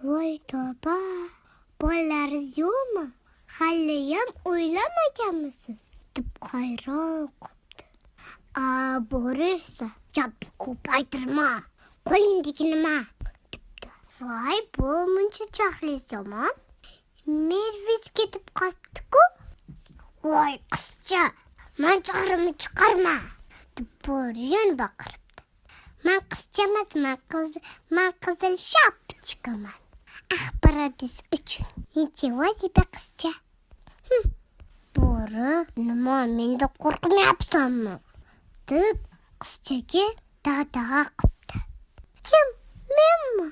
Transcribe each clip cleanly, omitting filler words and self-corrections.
Voy tavba, bolalaringiz yo'qmi? Haliyam o'ylamaganmisiz? Deb hayron qolibdi. A bo'ri esa: "Gap ko'paytirma, qo'lingdagi nima?" debdi. Voy, bu muncha jahli zamon. Merviz ketib qolibdi-ku. Voy qizcha, man jahlimni chiqarma, deb bo'ri yana baqiribdi. Man qizcha emasman, qiz, man Qizil Shapochkaman. Axborotingiz uchun. Ничего себе qizcha. Bo'ri: "Nima, mendan qo'rqmayapsanmi?" deb qizchaga dag'dag'a qilibdi. Kim? Menmi?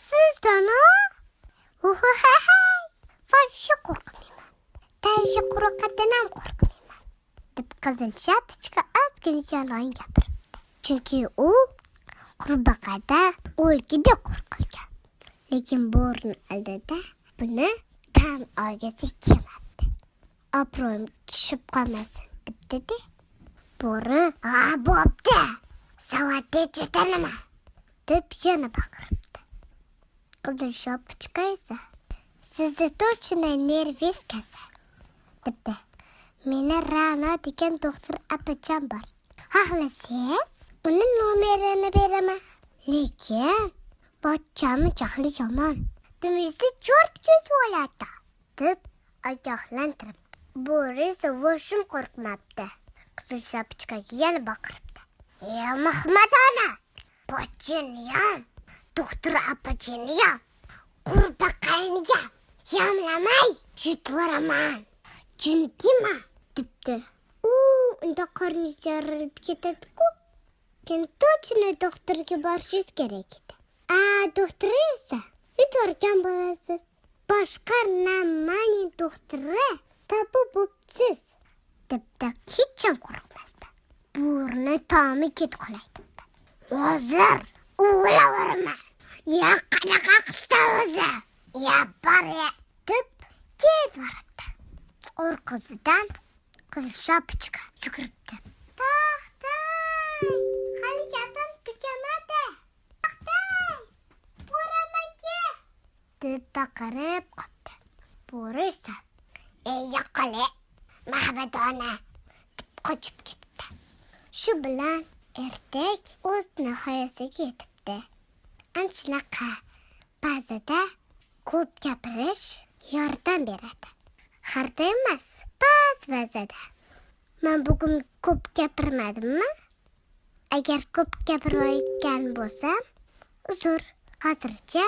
Sizdan? Вообще qo'rqmayman. Даже qurbaqadan ham qo'rqmayman, deb Qizil Shapochka ozgina yolg'on gapiribdi. Chunki u qurbaqada o'lgidek qo'rqilgan. Lekin bo'rini oldida buni tan olgisi kelmabdi. Obro'yim tushib qolmasin debdi-da. Bo'ri: "Ha, bo'pti. Savatda ichida nima?" deb yana baqiribdi. Qizil Shapochka esa: "Sizni точно nervingiz kasal", debdi. Meni Ra'no degan doktor opacham bor. Xohlasangiz, uni nomerini beraman. Lekin pochchami jahli yomon. Dumingizda cho'rt ko'z bo'ladi, deb ogohlantiribdi. Bo'ri esa вообще qo'rqmabdi. Qizil Shapochkaga yana baqiribdi. "Ya Mahmadona, pochchaniyam, doktor opachaniyam, qurbaqaniyam yamlamay yutvoraman. Jin dema", debdi. U unda qorningiz yorilib ketadi-ku. Keyin точно doktorga borishingiz kerak edi. A doktor esa yutorgan bo'lasiz. Boshqa нормальный doktori topib bo'psiz, debdi hech ham qo'rqmasdan. Bo'rini tomi ketib qolaydi. Hozir o'laveraman. Ya qanaqa qizda o'zi? Ya bor ya, deb ketvoribdi. Orqasidan Qizil Shapochka yuguribdi. To'xtang! Hali gapim tugamadi. To'xtang! Bo'ri aka, deb baqirib qoldi. Bo'ri esa: "Ey, yo'qol, Mahmadona", deb qochib ketdi. Shu bilan ertak o'z nihoyasiga yetibdi. Ana shunaqa, ba'zida ko'p gapirish yordam beradi. Har doim emas, ba'zi ba'zida. Man bugun ko'p gapirmadimmi? Agar ko'p gapirayotgan bo'lsam, uzr. Hozircha.